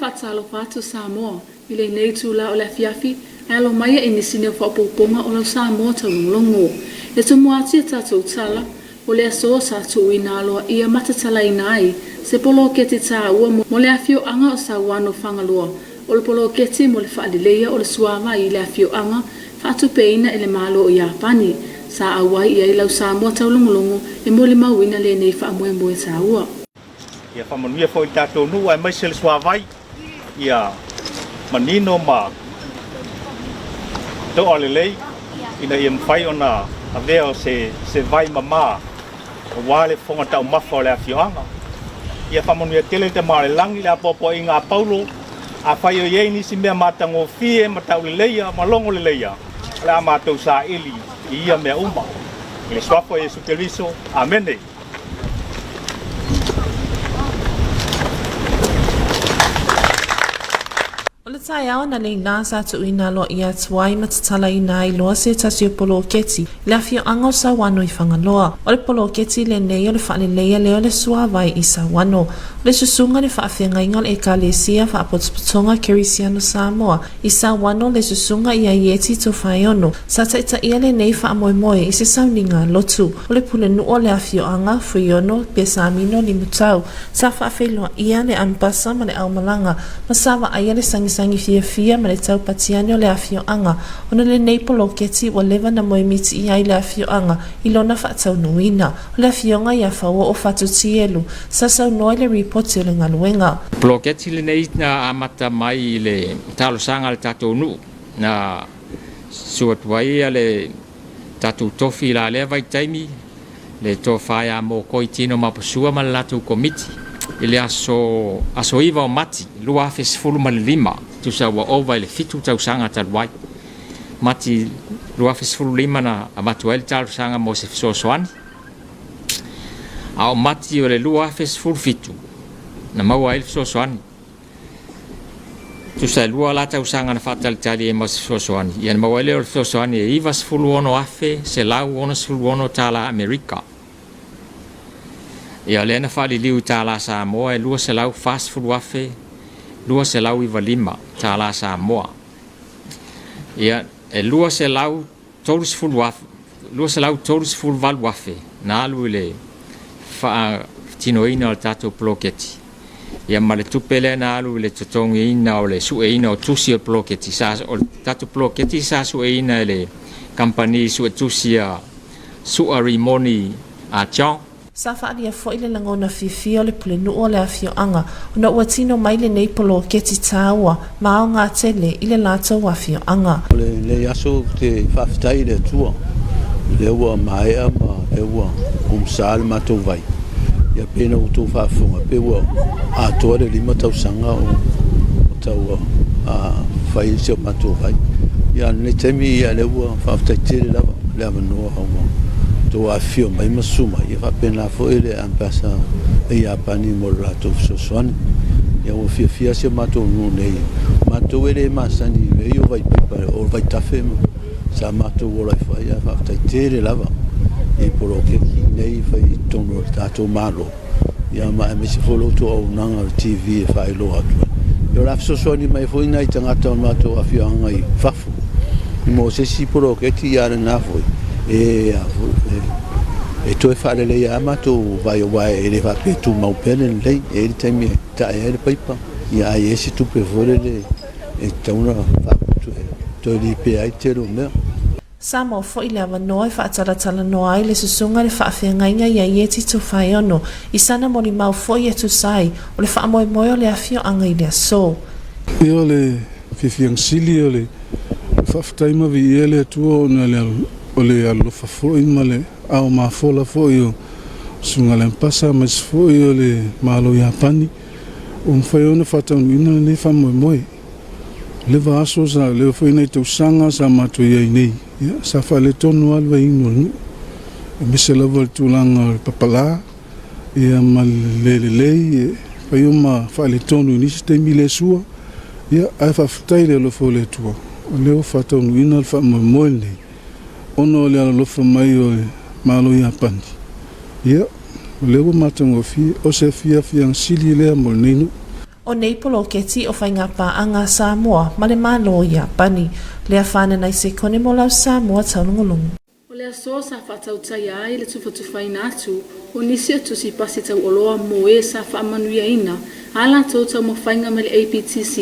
faatalofa atu Samoa i lenei itula o le afiafi ae alo maia i nisi nei o faaopoopoga o lau Samoa taulogologo. E tumu atu ia tatou tala, o le aso sa tuuina aloaia ma tatalaina ai se poloketi taua mo le afioaga o Sauano Fagaloa, o le poloketi mo le faaleleia o le suavai i le afioaga faatupeina e le Malo o Iapani, sa auai i ai lau Samoa taulogologo e molimauina lenei faamoemoe taua. Ia faamanuia foi i le tatou nuu aemaise le suavai ia manino ma toa lelei ina ia mafai ona avea o se, se vai mama aua le fofoga taumafa o le afioaga. Ia faamanuia tele le Tama o le Lagi i le apoapoaiga a Paulo, afai o i ai nisi mea matagofie ma tauleleia ma logoleleia, o le a matou saili i ia mea uma. I le Suafa o Iesu Keriso. Amene. O le taeao analeila sa tuuina aloaia atu ai ma tatalaina ai loa se tasi o poloketi i le afioaga o Sauano i Fagaloa. O le poloketi lenei o le faaleleia lea o le suavai i Sauano. O le susuga i le faafeagaiga o le Ekalesia Faapotopotoga Kerisiano Samoa i Sauano le susuga ia Ieti Tofaeono sa taitaia lenei faamoemoe i se sauniga lotu. O le pulenuu o le afioaga, Fuiono, Pesamino, Limutau, Sa faafeiloaia le Ambasa ma le aumalaga, ma sa vaaia le sagisagi fiafia ma le taupati ane o le afioaga, ona lenei poloketi ua leva na moemiti i ai le afioaga i lona faataunuuina. O le afioga ia Fauoo Fatu Tielu, sa saunoa i le ripoti o le galuega. Poloketi lenei na amata mai i le talosaga a le tatou nuu na susu atu ai le tatou tofi i la lea vaitaimi le tofa ia Mokoi Tino Mapusua ma le latou komiti i le aso aso 9 o Mati 2015, tusa ua ova i le 7 tausaga talu ai. Mati 2015 na avatu ai le talosaga mo se fesoasoani, a o Mati o le 2017 na maua ai le fesoasoani. Tusa e lua la tausaga na faatalitali ai mo se fesoasoani, ia na maua ai lea o le fesoasoani e $96,166 tala Amerika. Ia lea na faaliliu i tala Samoa e $240,295 tala Samoa. Ia e 238,000 na alu i le faatinoina o le tatou poloketi, ia ma le tupe lea na alu i le totogiina o le sueina o tusi o le poloketi. Sa, o le tatou poloketi sa sueina e le kamupani suetusi a Sua Rimoni a Chong. Sa faaalia foi le lagona fiafia o le pulenuu o le afioaga ona ua tino mai lenei poloketi taua ma aoga tele i le latou afioaga. O lenei aso ou te faafetai i le Atua o lea ua maea ma o lea ua umusa le matou vai. Ia pei ona outou faafofoga pei ua atoa le 5 tausaga o tau fai si o matou vai. Ia lenei taimi ia lea ua faafetai tele lava le avanoa ua outou afifio mai ma susu mai, ia faapena foi le Ambassador i Iapani mo le latou fesoasoani. Ia ua fiafia si o matou nuu nei, matou e le masani i mea ia o vaipaipa, o vaitafe ma sa matou ola ifo ai, ae faafetai tele lava i poloketi nei e fai i totonu o le tatou Malo, ia ma aemaise foi lo outou auaunaga o le TV e faailoa atu ai. Ia o le a fesoasoani mai foi nai tagata o le matou afioaga i fafo mo se isi poloketi, ia lena foi e, e toe faaleleia lava matou vai aua e le faapea e tumau pea le lelei, e i ai le taimi e tae ai le paipa, ia ae i ai se tupe foi lele e tatau ona faaputu e toe lipea ai le tele o mea. Sa maua foi le avanoa e faatalatalanoa ai le susuga i le faafeagaiga ia Ieti Tofaeono i sana molimau foi e tusa ai o le faamoemoe o le afioaga i le aso. Ia o le fiafiaga sili o le faafetai ma viia le Atua ona o le alofa foi ma le ao mafola foi o Susuga Lempasa aemaise foi o le Malo Iapani ua mafai ona faataunuuina lenei faamoemoe. Leva aso sa leva foi nai tausaga sa matou i ai nei, ia sa faaletonu lava le vaiinu o le nuu, aemaise lava le tulaga o le papala ia ma le le lelei e fai o ma faaletonu i nisi taimi le sua, ia ae faafetai i le alofa o le Atua o lea ua faataunuuina le faamoemoe lenei ona o le alolofa mai o le Malo Iapani, ia o lea ua matagofie, o se fiafiaga sili lea mo lenei nuu. O nei poloketi o Faigapaaga a Samoa ma le Malo o Iapani. Lea Fananai Sekone mo lau Samoa Taulogologo. O le aso sa faatautaia ai le tufatufaina atu o nisi o tusi pasi tauoloa mo e sa faamanuiaina a latou taumafaiga mai le APTC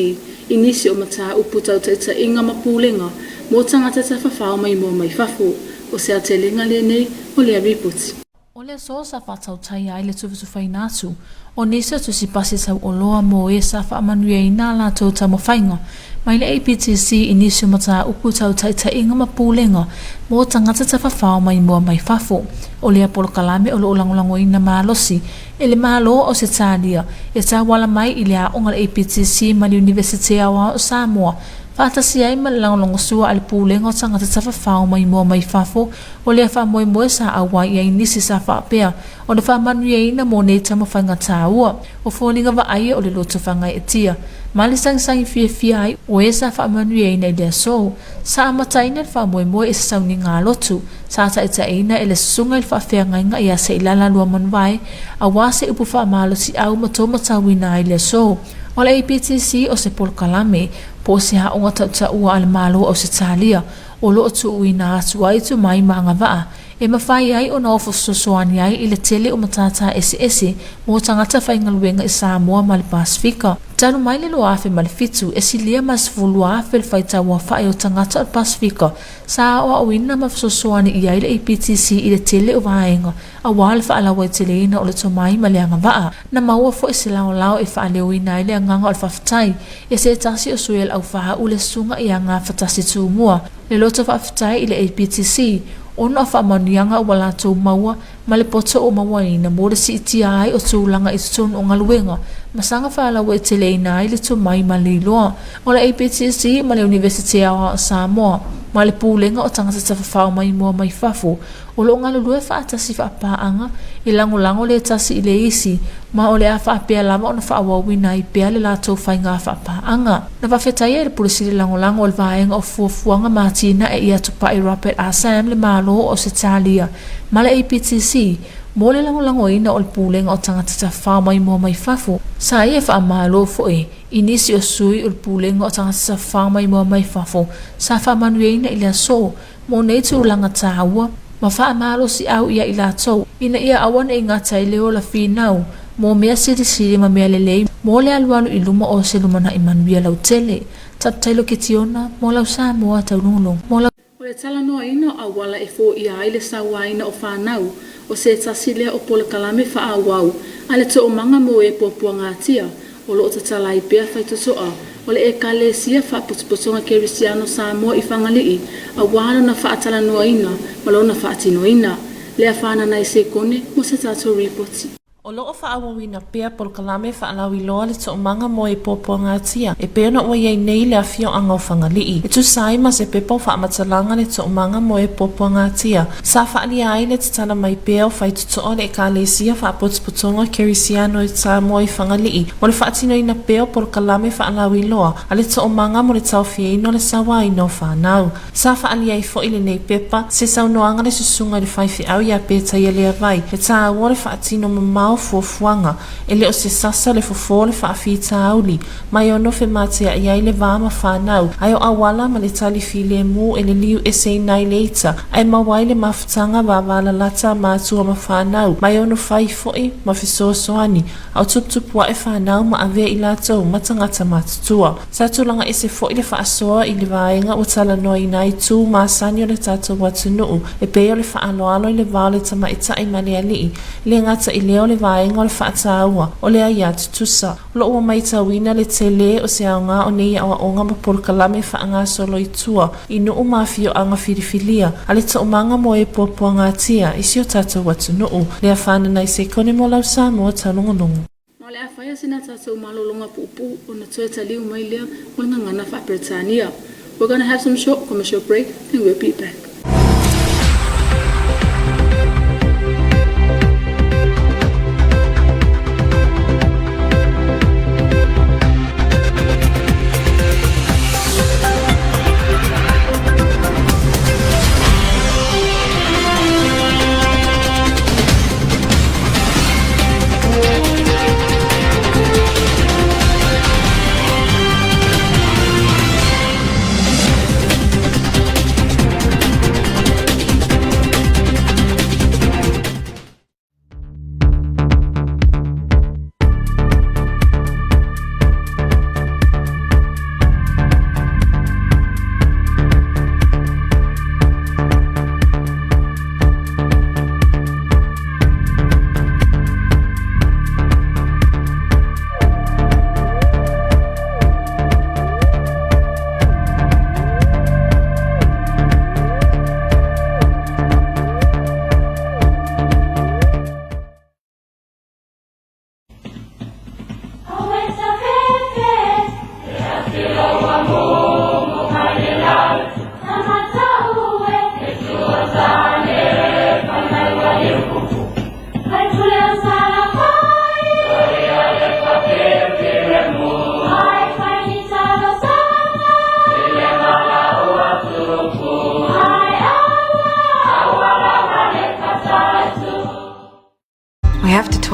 i nisi o mataupu tau taitaiga ma pulega mo tagata tafafao maimoa mai fafo. O se aotelega lenei o lea ripoti. O le aso sa faatautaia ai le tufatufaina atu o nisi o tusi pasi tauoloa mo e sa faamanuiaina a latou taumafaiga mai le APTC i nisi o mataupu tau taitaiga ma pulega mo tagata tafafao maimoa mai fafo. O lea polokalame o lo o lagolagoina malosi e le Malo o Ausetalia e tauala mai i le aoga a le APTC ma le Iunivesite Aoao o Samoa faatasi ai ma le lagolagosua a le Pulega o Tagata Tafafao Maimoa mai Fafo. O lea faamoemoe sa auai i ai nisi sa faapea ona faamanuiaina mo nei taumafaiga taua. O foliga vaaia o le loto fagaeetia ma le sagisagi fiafia ai o e sa faamanuiaina i le aso. Sa amataina le faamoemoe i se sauniga lotu sa taitaiina e le susuga i le faafeagaiga ia Seilala Luamanuvae aua se upu faamalosiau ma tou matauina ai le aso. O le APTC o se polokalame po o se aoga tautaua a le Malo o Ausetalia o lo o tuuina atu ai tomai ma agavaa e mafai ai ona ofo fesoasoani ai i le tele o matata eseese mo tagata faigaluega i Samoa ma le Pasefika. Talu mai le 2007, e silia ma le 12,000 le faitauafa'i o tagata o le Pasefika sa aoaoina ma fesoasoani i ai le APTC i le tele o vaega aua le faalauaiteleina o le tomai ma le agavaa. Na maua foi se laolao e faaleoina ai le agaga o le faafetai e se tasi o sui o le Aufāu'u le Susuga ia Gafatasi Tumua, le loto faafetai i le APTC ona o faamanuiaga ua latou maua ma le poto ua mauaina mo le siitia ai o tulaga i totonu o galuega ma saga faalauaiteleina ai le tomai ma le iloa o le APTC ma le Iunivesite Aoao o Samoa ma le Pulega o Tagata Tafafao Maimoa mai Fafo o lo o galulue faatasi faapaaga e lagolago le tasi i le isi ma o le a faapea lava ona faaauauina ai pea le latou faiga faapaaga. Na faafetaia e le Pule Sili Lagolago o le Vaega o Fuafuaga ma Atinae ia Tupai Robert R. Sam le Malo o Ausetalia ma le APTC mo le lagolagoina o le Pulega o Tagata Tafafao Maimoa mai Fafo. Sa ia faamalo foi i nisi o sui o le Pulega o Tagata Tafafao Maimoa mai Fafo sa faamanuiaina i le aso mo nei tulaga taua ma faamalosiau ia i latou, ina ia aua ne i gata i le ola finau mo mea silisili ma mea lelei mo le alualu i luma o se lumanai manuia lautele. Taputailo Kitiona mo lau Samoa taulogologo mo lau. O le talanoaina o auala e foia ai le sauaina o fanau, o se tasi lea o polokalame faaauau a le toomaga mo e puapuagatia o lo o tatala ai pea faitotoa o le Ekalesia Faapotopotoga Kerisiano Samoa i Fagalii aua lona faatalanoaina ma lona faatinoina. Lea Fananai Sekone mo se tatou ripoti. O lo o faaauauina pea polokalame faalauiloa le toomaga mo e puapuagatia e pei ona ua i ai nei le afioaga o Fagalii. E tusa ai ma se pepa o faamatalaga le toomaga mo e puapuagatia Sa faaalia ai le tatala mai pea o faitotoa o le Ekalesia Faapotopotoga Kerisiano i Samoa i Fagalii mo le faatinoina pea o polokalame faalauiloa a le toomaga mo le taofiaina o le sauaina o fanau. Sa faaalia ai foi lenei pepa se saunoaga le susuga i le faifeau ia Petaia Leavai, le taua o le faatino mamao fuafuaga e le o se sasa le fofo o le faafitauli ma e ono femateaʻi ai le va ma fanau, ae o auala ma le tali filemu e liliu eseina ai le ita, ae maua ai le mafutaga vavalalata a matua ma fanau, ma e ono fai foi ma fesoasoani, a o tuputupu aʻe fanau ma avea i latou ma tagata matutua. Sa tulaga ese foi le faasoa i le vaega ua talanoaina ai tu masani o le tatou atunuu, e pei o le faaaloalo i le va o le tamaitai ma le alii, e le gata i lea o le vaega o le faataua o le aia tutusa. O lo o ua matauina le tele o se aoga o nei aoaoga ma polokalame faagasolo i tua i nuu ma afioaga filifilia a le toomaga mo e puapuagatia i si o tatou atunuu. Lea Fananai Sekone mo lau Samoa taulogologo. Ma o le a faia sina tatou malologa puupuu ona toe taliu mai lea mo le gagana faa-Peretania. We're gonna have some short commercial break, then we'll be back.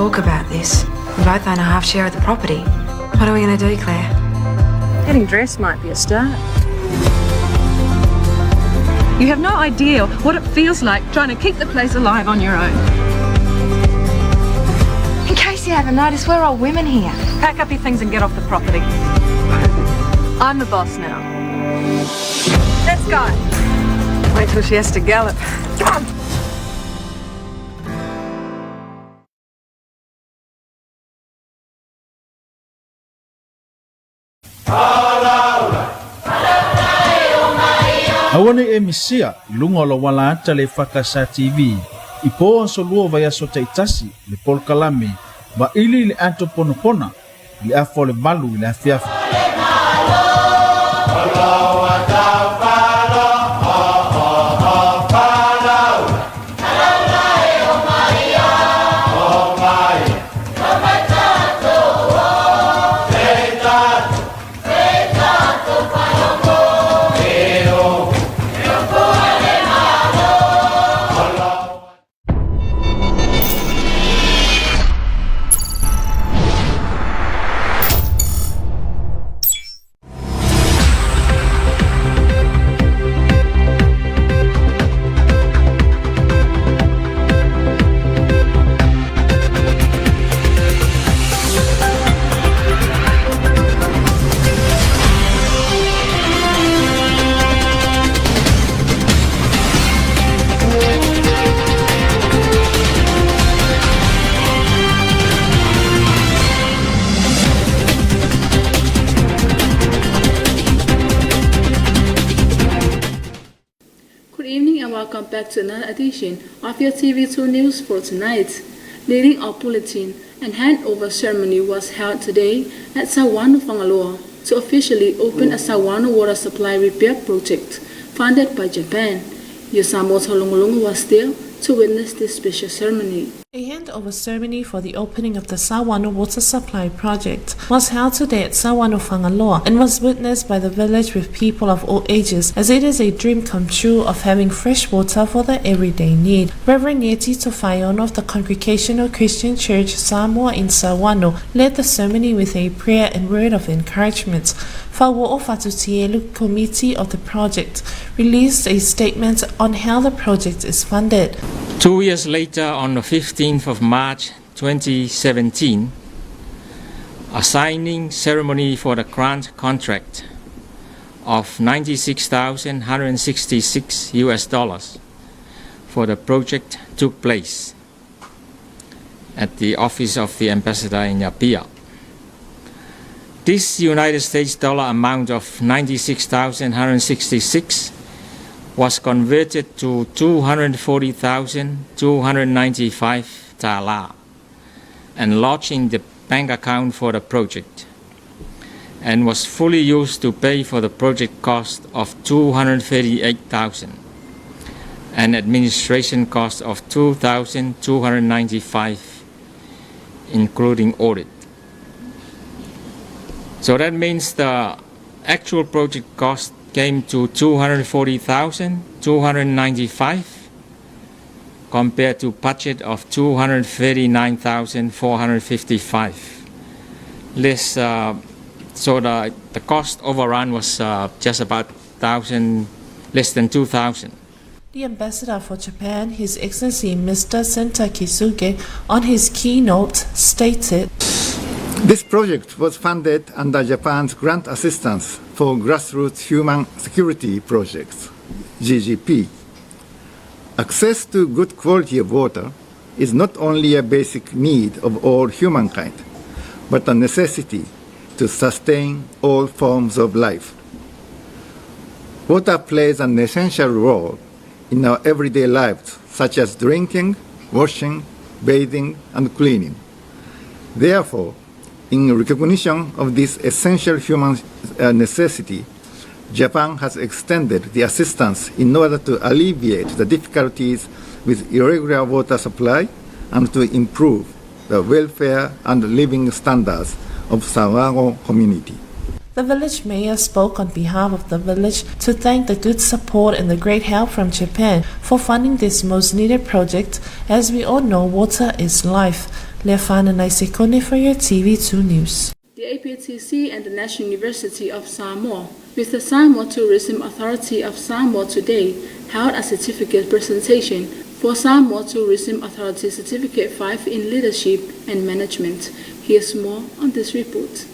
talk about this. We both own a half share of the property. What are we going to do, Claire? Getting dressed might be a start. You have no idea what it feels like trying to keep the place alive on your own. In case you haven't noticed, we're all women here. Pack up your things and get off the property. I'm the boss now. Let's go. Wait till she has to gallop. Come on. Aua nei e misia i luga o le auala ata le EFKS TV i po aso lua o vaiaso taitasi le polokalame Vaili i le Ato Ponapona i le afa o le 8 i le afiafi. Good evening and welcome back to another edition of your TV2 News for tonight. Leading our bulletin and handover ceremony was held today at Sauano Fagaloa to officially open a Sauano water supply repair project funded by Japan. Yosamo Tolongolongo was there to witness this special ceremony. A handover ceremony for the opening of the Sauano water supply project was held today at Sauano Fagaloa and was witnessed by the village with people of all ages, as it is a dream come true of having fresh water for the everyday need. Reverend Yeti Tofaeono of the Congregational Christian Church Samoa in Sauano led the ceremony with a prayer and word of encouragement. Fauo'o Fatutielu Committee of the project released a statement on how the project is funded. 2 years later, on the 15th of March 2017, a signing ceremony for the grant contract of 96,166 US dollars for the project took place at the office of the ambassador in Apia. This United States dollar amount of 96,166 was converted to 240,295 tala and lodged in the bank account for the project, and was fully used to pay for the project cost of 238,000 and administration cost of 2,295, including audit. So that means the actual project cost came to 240,295 compared to budget of 239,455. Less, so the cost overrun was just about 1,000, less than 2,000. The ambassador for Japan, His Excellency Mr. Senta Kisuke, on his keynote stated, This project was funded under Japan's grant assistance for grassroots human security projects, GGP. Access to good quality of water is not only a basic need of all humankind, but a necessity to sustain all forms of life. Water plays an essential role in our everyday lives, such as drinking, washing, bathing, and cleaning. Therefore, in recognition of this essential human necessity, Japan has extended the assistance in order to alleviate the difficulties with irregular water supply and to improve the welfare and living standards of Sauano community. The village mayor spoke on behalf of the village to thank the good support and the great help from Japan for funding this most needed project. As we all know, water is life. Leafananai Sekone for your TV2 News. The APTC and the National University of Samoa, with the Samoa Tourism Authority of Samoa today, held a certificate presentation for Samoa Tourism Authority Certificate 5 in Leadership and Management. Here's more on this report.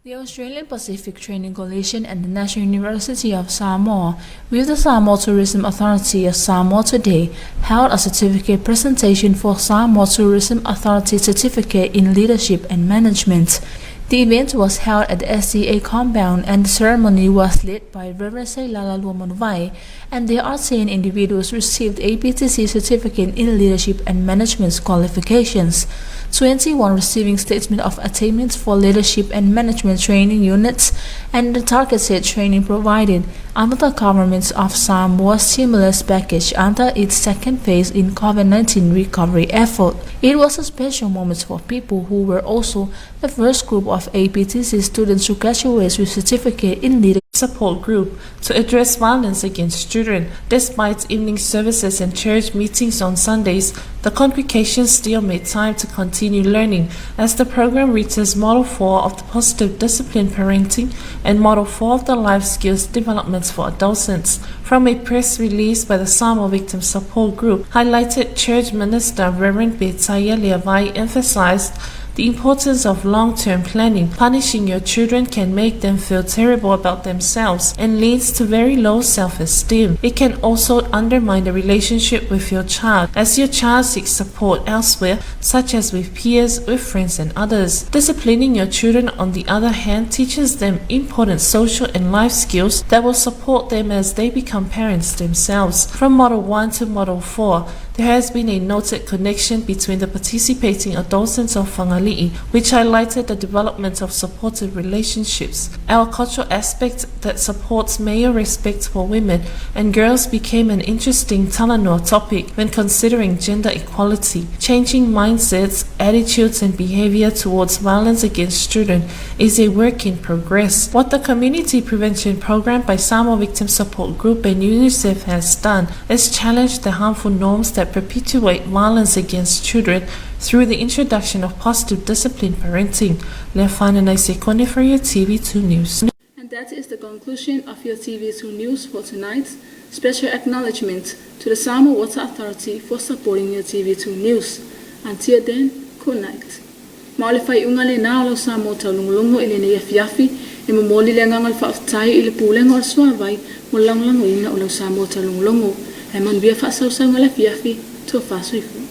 The Australian Pacific Training Coalition and the National University of Samoa, with the Samoa Tourism Authority of Samoa today, held a certificate presentation for Samoa Tourism Authority Certificate in Leadership and Management. The event was held at the SCA compound and the ceremony was led by Reverend Seilala Luamanuvai, and the 10 individuals received APTC Certificate in Leadership and Management qualifications, 21 receiving Statement of Attainment for Leadership and Management training units, and the targeted training provided under the government of Samoa stimulus package under its second phase in COVID-19 recovery effort. It was a special moment for people who were also the first group of APTC students to graduate with certificate in leadership support group to address violence against children. Despite evening services and church meetings on Sundays, the congregation still made time to continue learning as the program reaches Model 4 of the Positive Discipline Parenting and Model 4 of the Life Skills Developments for Adolescents. From a press release by the Samoa Victim Support Group, highlighted Church Minister Reverend Betsaya Leavai emphasized the importance of long-term planning. Punishing your children can make them feel terrible about themselves and leads to very low self-esteem. It can also undermine the relationship with your child as your child seeks support elsewhere, such as with peers, with friends and others. Disciplining your children, on the other hand, teaches them important social and life skills that will support them as they become parents themselves. From Model 1 to Model 4, there has been a noted connection between the participating adolescents of Fagali'i, which highlighted the development of supportive relationships. Our cultural aspect that supports male respect for women and girls became an interesting talanoa topic when considering gender equality. Changing mindsets, attitudes and behavior towards violence against children is a work in progress. What the Community Prevention Program by Samoa Victim Support Group and UNICEF has done is challenge the harmful norms that perpetuate violence against children through the introduction of positive discipline parenting. Lefanana Sekone for your TV2 News. And that is the conclusion of your TV2 News for tonight. Special acknowledgement to the Samoa Water Authority for supporting your TV2 News. Until then, good night. Ma o le faaiuga lenā o lau Samoa taulogologo i lenei afiafi, e momoli le agaga o le faafetai i le Pulega o le Suavai mo le lagolagoina o lau Samoa taulogologo. Ae manuia faasausauga le afiafi, tofa soifua.